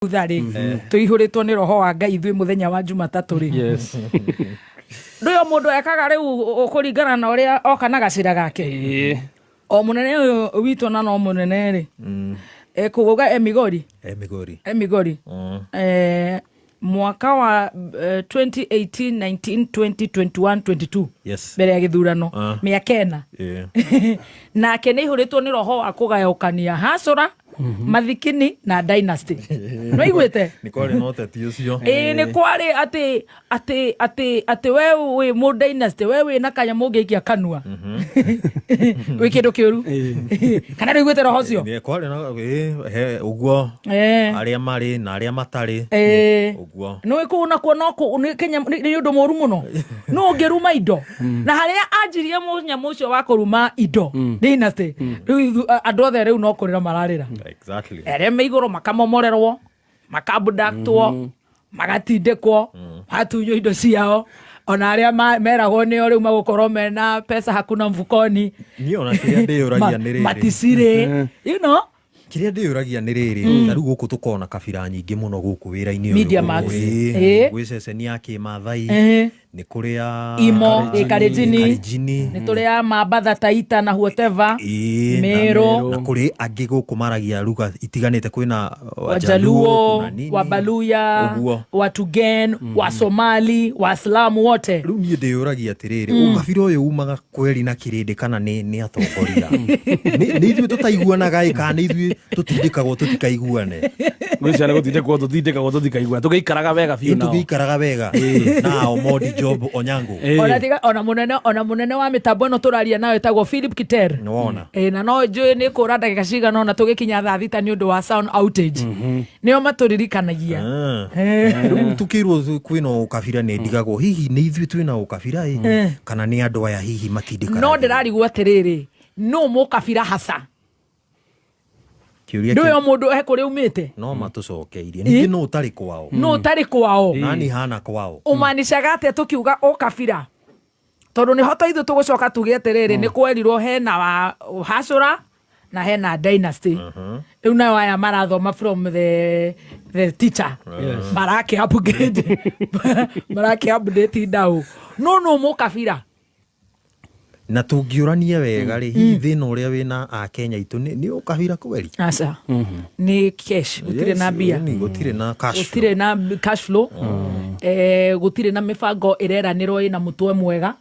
Thutha rĩ, tũihũrĩtwo nĩ roho wa Ngai ithuĩ mũthenya wa Jumatatũ rĩ. Ndũyo mũndũ ekaga rĩu kũringana na ũrĩa oka na gacĩra gake. O mũnene ũyũ witũ na no mũnene rĩ, ekũgũga e Migori. E Migori. E Migori. Mwaka wa 2018, 19, 20, 21, 22. Mbere ya gĩthurano. Mĩaka 4. Nake nĩ aihũrĩtwo nĩ roho wa kũgayũkania hacũra, mathikini na dynasty. Nĩwaiguĩte? Nĩ kwarĩ na ũteti ũcio. Ĩĩ, nĩ kwarĩ atĩ, atĩ, atĩ, atĩ we wĩ mũ dynasty, we wĩ na kanyamũ ũngĩikia kanua. Wĩ kĩndũ kĩũru. Kana nĩũiguĩte roho ũcio? Nĩ kwarĩ na, ĩĩ, he, ũguo. Arĩa marĩ na arĩa matarĩ. Ũguo. Nĩũĩ kũu nakuo no kũ, nĩ Kenya, nĩ, nĩ ũndũ mũũru mũno. Nũ ũngĩruma indo? Na harĩa anjirie mũnyamũ ũcio wa kũruma indo, dynasty, rĩu andũ othe rĩu no kũrĩra mararĩra. Arĩa me igũrũ makamomorerwo, makabductwo, magatindĩkwo, magatunywo indo ciao. Ona arĩa meragwo nĩo rĩu magũkorwo mena pesa hakuna mfukoni. Niĩ ona kĩrĩa ndĩyũragia nĩ rĩrĩ. Maticirĩ. You know? Kĩrĩa ndĩyũragia nĩ rĩrĩ, ta rĩu gũkũ tũkoragwo na kabira nyingĩ mũno gũkũ wĩra-inĩ ũyũ. Media Max. Ĩĩ, gwĩ ceceni ya Kĩmathai, nĩ kũrĩ ya Imo, ĩ Kalenjini. Kalenjini. Nĩ tũrĩ ya Mambatha, Taita na whatever. Ĩĩ, Meru. na kũrĩ angĩ gũkũ maragia lugha itiganĩte, kwĩna Wajaluo, Wajaluo, kuna nini. Wabaluya, Ũguo. Watugen, Wasomali, Waislamu wote. Rĩu niĩ ndĩyũragia atĩrĩrĩ, ũkabira ũyũ umaga kweri na kĩrĩndĩ kana nĩ atongoria? Nĩ ithuĩ tũtaiguanaga ĩ, kana nĩ ithuĩ tũtindĩkagwo tũtikaiguane? Gwĩciria nĩ gũtindĩkwo tũtindĩkagwo tũtikaiguane, tũgĩikaraga wega biũ Ĩ, nao. Tũgĩikaraga wega nao Modi Job Onyango. Ona tiga, ona mũnene, ona mũnene wa mĩtambo ĩno tũraria nayo ĩtagwo Philip Kiter. Nĩwona? Na no njũĩ nĩ kũra ndagĩka cigana ũna tũgĩkinya thaa 6 nĩ ũndũ wa sound outage. Nĩo matũririkanagia. Rĩu tũkĩrwo kwĩna ũkabira nĩ ndigagwo, hihi nĩ ithuĩ twĩna ũkabira ĩ, kana nĩ andũ aya hihi matindĩkanagia? No ndĩrarigwo atĩrĩrĩ, nũ mũkabira hasa? Kĩũria Ndũĩ kĩu o mũndũ he kũrĩa umĩte? No matũcokeirie. Ningĩ nũ ũtarĩ kwao? Nũ ũtarĩ kwao? Nani hana kwao? Ũmanicaga atĩa tũkiuga ũkabira? Tondũ nĩho to ithuĩ tũgũcoka tuge atĩrĩrĩ, nĩ kwerirwo hena wa hacũra na hena dynasty. Rĩu nayo aya marathoma from the teacher. Marake upgrade. Marake update ndaũ. No nũ mũkabira? Na tũngĩũrania wega rĩ, hihi thĩna ũrĩa wĩna Akenya aitũ nĩ ũkabira kweri? Aca. Nĩ cash, gũtirĩ na mbia. Yes, gũtirĩ na cash flow. Gũtirĩ na cash flow. Gũtirĩ na mĩbango ĩreranĩrwo ĩna mũtwe mwega.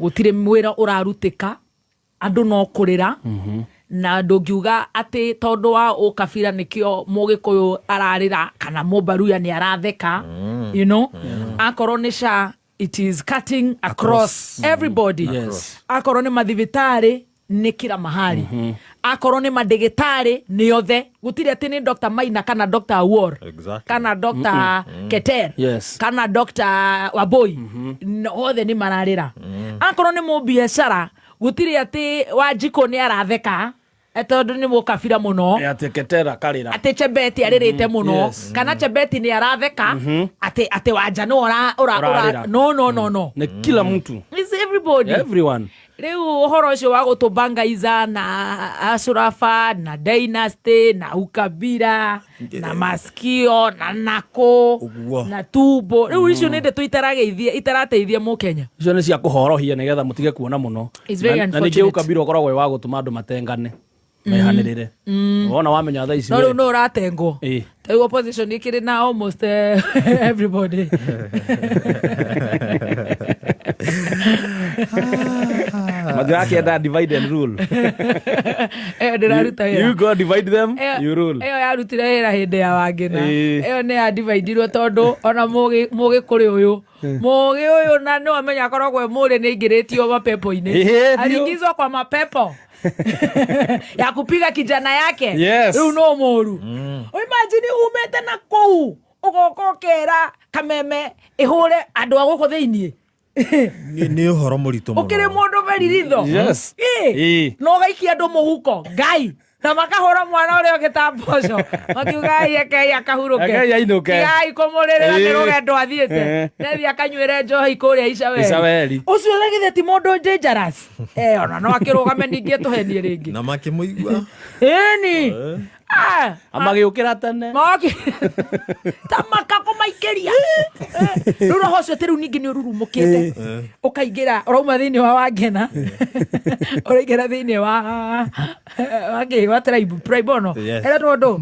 Gũtirĩ wĩra ũrarutĩka. Andũ no kũrĩra. Na ndũngiuga atĩ tondũ wa ũkabira nĩkĩo mũgĩkũyũ ararĩra kana mũbaruya nĩ aratheka. You know? Akorwo nĩ SHA, it is cutting across everybody. Akorwo nĩ mathibitarĩ nĩ kila mahali. Akorwo nĩ mandĩgĩtarĩ nĩ othe. Gũtirĩ atĩ nĩ Dr. Maina kana Dr. Awuor. Kana Dr. Keter. Kana Dr. Wambui. Othe nĩ mararĩra. Akorwo nĩ mũbiacara gũtirĩ atĩ Wanjikũ nĩ aratheka tondũ nĩ mũkabira mũno. Atĩ Ketera karĩra. Atĩ Chebeti arĩrĩte mũno. Kana Chebeti nĩ aratheka. Atĩ Wanja nĩ ora Ũrarĩra. No, no, no, no. Nĩ kila mtu. It's everybody. Everyone. Rĩu ũhoro ũcio wa gũtũbangaiza na Ashurafa na dynasty na ukabira na masikio na nako Ũguo. na tumbo. Rĩu icio nĩ ndeto itarateithia mũkenya. Icio nĩ cia kũhorohia nĩgetha mũtige kuona mũno. It's very Na ningĩ unfortunate. ũkabira ũkoragwo wĩ wa gũtũma andũ matengane. Mehanĩrĩre. Wona wamenya thaa ici No rĩu we. nũ ũratengwo? Rĩu opposition ĩkĩrĩ na almost everybody. Matirakĩenda divide and rule. Ĩyo ndĩraruta wĩra. You go divide them, you rule. Ĩyo yarutire wĩra hĩndĩ ya Wangĩna. Ĩyo nĩ ya dividirwo tondũ ona mũgĩkũrĩ ũyũ. Mũgĩ ũyũ na nĩ wamenya akoragwo e mũrĩ nĩ aingĩrĩtio mapepo-inĩ. Biũ. Aliingizwa kwa mapepo. Ya kupiga kijana yake. Rĩu no mũru. Imagine umĩte na kũu ũgoka ũkera kameme ĩhũre andũ a gũkũ thĩiniĩ. Nĩ ũhoro mũritũ mũno. Ũkĩrĩ mũndũ beriritho. No ũgaikia andũ mũhuko. Ngai. Na makahũra mwana ũrĩa ũngĩ ta mboco. Makiuga, Ai, rekei akahurũke. Rekei ainũke. Tigai kũmũrĩrĩra nĩ rũgendo athiĩte. Nĩathiĩ akanyuĩre njohi kũrĩa Icaweri. Icaweri. Ũcio na githĩ ti mũndũ dangerous. Ona no akĩrũgame ningĩ atũhenie rĩngĩ. Na makĩmũigua. Ĩni. Ah, Amagĩũkĩra tene. Moki. Ta makakũmaikĩria. Rĩu roho ũcio atĩ rĩu ningĩ nĩ ũrurumũkĩte. Ũkaingĩra, ũrauma thĩinĩ wa Wangena. Ũraingĩra thĩinĩ wa kĩ, wa tribe, tribe ono. Yes. Ĩretwo ndũ?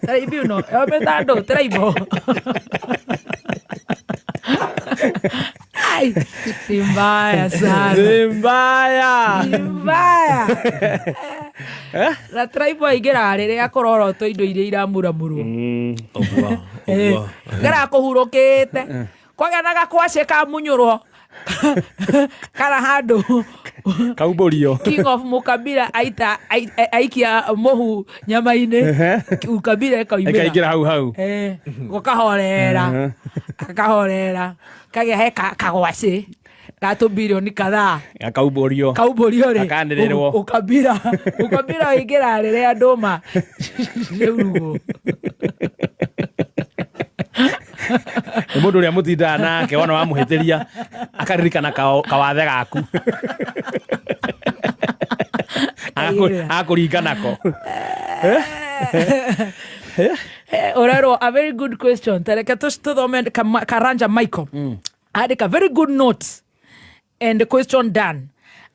Tribe ĩno, yomĩta ndũ, tribe. Ai, si mbaya sana. Nĩ mbaya. Ni mbaya. Na tribe aingĩraga rĩrĩa kũrorotwo indo iria iramuramurwo. Ũguo, ũguo. Ngara kũhurũkĩte kwagĩa na gakwacĩ kamunyũrwo kana handũ Kaumbũrio. King of Mukabira aita aikia mũhu nyama-inĩ, ukabira ĩkaumĩra. Ĩkaingĩra hau hau. Eh, gũkahorera, gakahorera, kagĩa he kagwacĩ ga tũbirioni kadhaa. Gakaumbũrio. Kaumbũrio rĩ. Gakanĩrĩrwo. Ukabira ũingĩra rĩrĩa ndũma ciaurugwo. Nĩ mũndũ ũrĩa mũtindaga nake wona wamũhĩtĩria akaririkana kawathe gaku. Agakũringa nako. Ũrerwo a very good question. Tareke tũthome Karanja Michael. Andĩka very good note and the question done.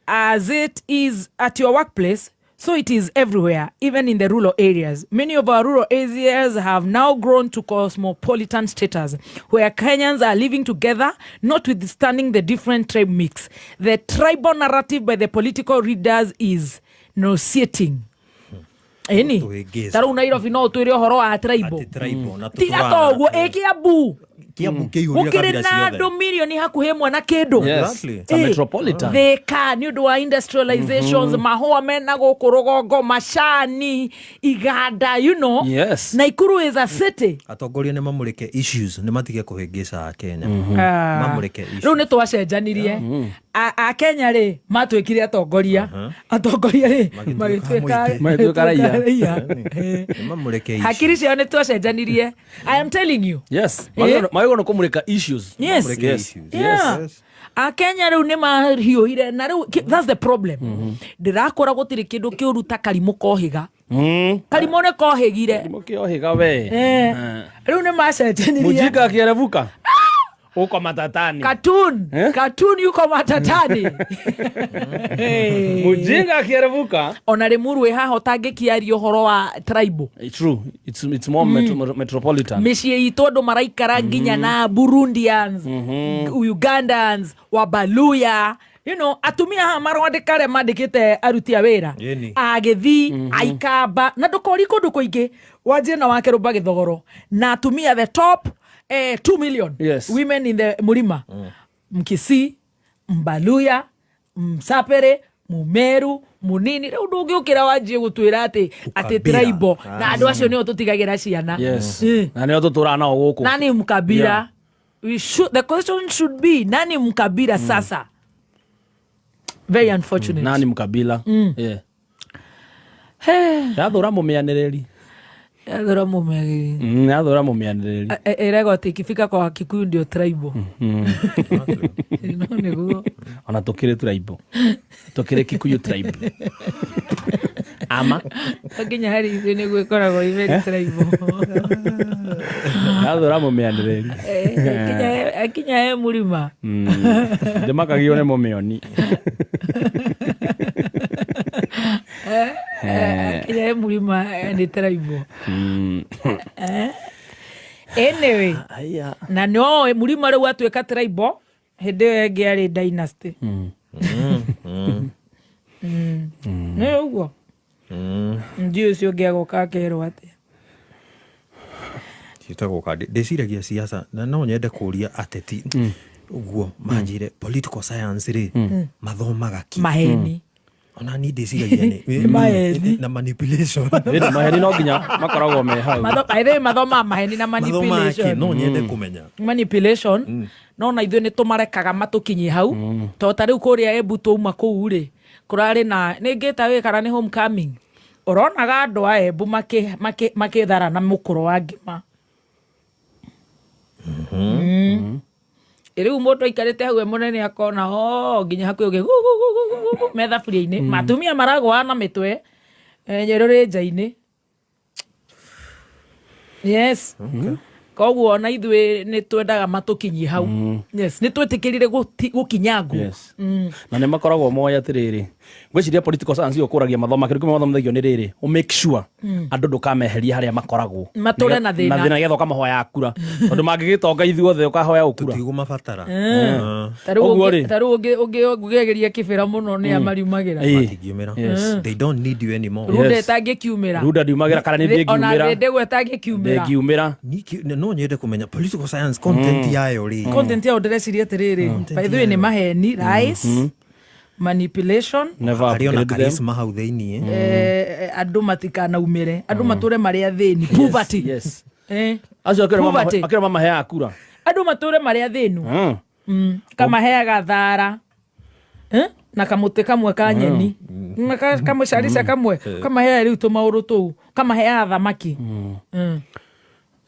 As it is at your workplace, so it is everywhere, even in the rural areas. Many of our rural areas have now grown to cosmopolitan status, where Kenyans are living together, notwithstanding the different tribe mix. The tribal narrative by the political leaders is nauseating. Ĩni, Tũhĩngĩca. ta rĩu Nairobi no ũtwĩre ũhoro wa tribal. Atĩ tribal, na Tiga tũtũraga toguo, atĩ- ĩ Kiambu. Kiambu kĩihũrire Gũkĩrĩ kabira na ciothe. andũ mirioni hakuhĩ ĩmwe na kĩndũ. Yes. Exactly. It's a metropolitan. Thika nĩ ũndũ wa industrializations, mahũa mena gũkũ rũgongo, macani, iganda, you know. Yes. Naikuru is a city. Atongoria nĩ mamũrĩke issues, nĩ matige kũhĩngĩca Akenya. Ah. Mamũrĩke issues. Rĩu nĩ twacenjanirie. Akenya rĩ matuĩkire atongoria, atongoria rĩ Magĩtuĩka magĩtuĩka mũingĩ. Magĩtuĩka raia. raia. Nĩ mamũrĩke issues. Hakiri ciao nĩ twacenjanirie, I am telling you. Yes. Magĩrĩirwo nĩ kũmũrĩka issues. Yes. Mamũrĩke Yes. issues. Yeah. Yes. Akenya rĩu nĩ mahiũhire na rĩu that's the problem. Ndĩrakora gũtirĩ kĩndũ kĩũru ta karimũ kohĩga. Karimũ nĩ kohĩgire. Mũkĩohĩga we. Eh. Rĩu nĩ macenjanirie. Mũjinga akĩerebuka. Uko matatani. Cartoon. Eh? Cartoon yuko matatani. Hey. Mũjinga akĩerebuka. Ona Limuru ĩ haha ũtangĩkĩaria ũhoro wa tribal. It's true. It's more metropolitan. Mĩciĩ itũ andũ maraikara nginya na Burundians, Ugandans, Wabaluya, you know, atumia haha marwandĩka arĩa mandĩkĩte aruti a wĩra. Ĩni. Agĩthi aikamba na ndũkori kũndũ kũingĩ wanjie na wakerũmba gĩthogoro na atumia the top 2 million Yes. women in the mũrima, Mkisii, Mbaluya, Msapere, Mumeru, Munini. Rĩu ndũngĩũkĩra wanjie gũtwĩra atĩ Ukabila. tribal na andũ acio nĩo tũtigagĩra ciana. Yes. Eh. Na nĩo tũtũraga nao gũkũ. Nani mkabila? Yeah. The question should be nani mkabila sasa? Very unfortunate. Nani mkabila? Yeah. Yathũra mũmĩanĩrĩri. Yathũra mũmĩanĩrĩri. Yathũra mũmĩanĩrĩri. Ĩragwo atĩ ikifika kwa Kikuyu ndio tribal. No nĩguo. Ona tũkĩrĩ tribe. Tũkĩrĩ Kikuyu tribe. Ama. To nginya harĩ ithuĩ nĩguo ĩkoragwo ĩ very tribal. Yathũra mũmĩanĩrĩri. Akinya he mũrima. Ndĩmakagio nĩ mũmĩoni. Akinya he mũrima nĩ tribal. Anyway, Aya. na no mũrima rĩu atuĩka tribal hĩndĩ ĩyo ĩngĩ arĩ dynasty. Nĩ ũguo. Ndiũ ũcio ũngĩ agoka akerwo atĩa. Ciĩtagwo kandi ndĩciragia siasa na no nyende kũria ateti ũguo manjĩre political science rĩ mathomaga ki. Maheni. Ona ni ndĩciragia nĩ Maheni. na manipulation. Ĩni maheni no nginya makoragwo me hau. By the way, mathomaga maheni na Mathomaga ki manipulation. no nyende kũmenya. Manipulation no na ithuĩ nĩ tũmarekaga matũkinyie hau to ta rĩu kũrĩa Embu twauma kũu rĩ kũrarĩ na nĩ ngĩta wĩ kana nĩ homecoming ũronaga andũ a Embu makĩthara na mũkũrũ wa ngima. Rĩu mũndũ aikarĩte hau e mũnene akona o nginya hakuhĩ ũgĩ gu, gu, gu, gu, gu, gu, me thaburia-inĩ matumia maragũa na mĩtwe nyũrũrĩ nja-inĩ. Yes, koguo ona ithuĩ nĩ twendaga matũkinyie hau. Yes, nĩ twĩtĩkĩrire gũkinyangwo. Yes. Na nä makoragwo moä atä rä rä ngwäciria political science ũkũragia mathomo kĩndũ kĩmwe mathomithagio nĩ rĩrĩ ũ make sure andũ ndũkameherie harĩa makoragwo. Matũre na thĩna. Na thĩna nĩgetha ũkamahoya kura, tondũ mangĩgĩtonga ithuothe ũkahoya ũkura. Tũtigũmabatara. Ta rĩu Ũguo rĩ. Ta rĩu ũngĩgeria kĩbĩra mũno nĩ amariumagĩra. Matingiumĩra. Yes. They don't need you anymore. Runda Yes. ĩtangĩkiumĩra. Runda ndiumagĩra kana nĩ Ona ndĩngiumĩra. ndĩndĩgwo ĩtangĩkiumĩra. Ndĩngiumĩra. No nyende kũmenya political science content yayo rĩ. Content yao ndĩreciria atĩrĩrĩ, by the way, nĩ maheni, lies, manipulation. Never Harĩ ona upgrade them. charisma hau thĩiniĩ. Andũ matikanaumĩre, andũ matũre marĩ athĩni, poverty. Yes. Eh. Acio Poverty. akĩrĩ mamaheaga kura. Andũ matũre marĩ athĩnu. Kamaheaga thara, eh? Na kamũtĩ kamwe ka nyeni na kamũcarica kamwe kamaheaga rĩu tũmaũndũ tũu, kamaheaga thamaki.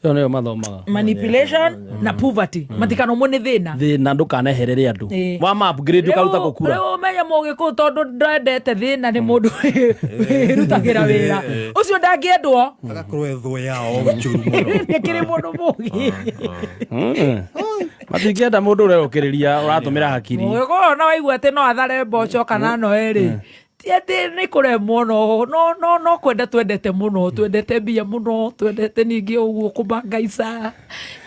Ĩyo nĩyo mathomaga. Manipulation na poverty, matikanomwo nĩ thĩna. Thĩna ndũkaneherere andũ. Wa ma upgrade ũkaruta gũkura. Rĩu ũmenye mũgĩkũyũ tondũ ndendete thĩna, nĩ mũndũ wĩrutagĩra wĩra, ũcio ndangĩendwo. Agakorwo ethũ yao njũru mũno. Nĩkĩrĩ mũndũ mũgĩ. Matingĩenda mũndũ ũreũkĩrĩria ũratũmĩra hakiri. Mũgĩkũyũ ona waigua atĩ no athare mboco kana no erĩ, ti atĩ nĩ kũremwo, no kwenda twendete mũno, twendete mbia mũno, twendete ningĩ ũguo kũbangaica,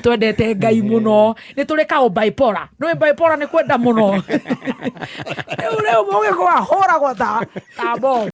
twendete Ngai mũno, nĩ tũrĩ kaũ bipolar. Nĩ bipolar nĩ kwenda mũno. Rĩu mũgĩkũyũ ahũragwo ta bomu.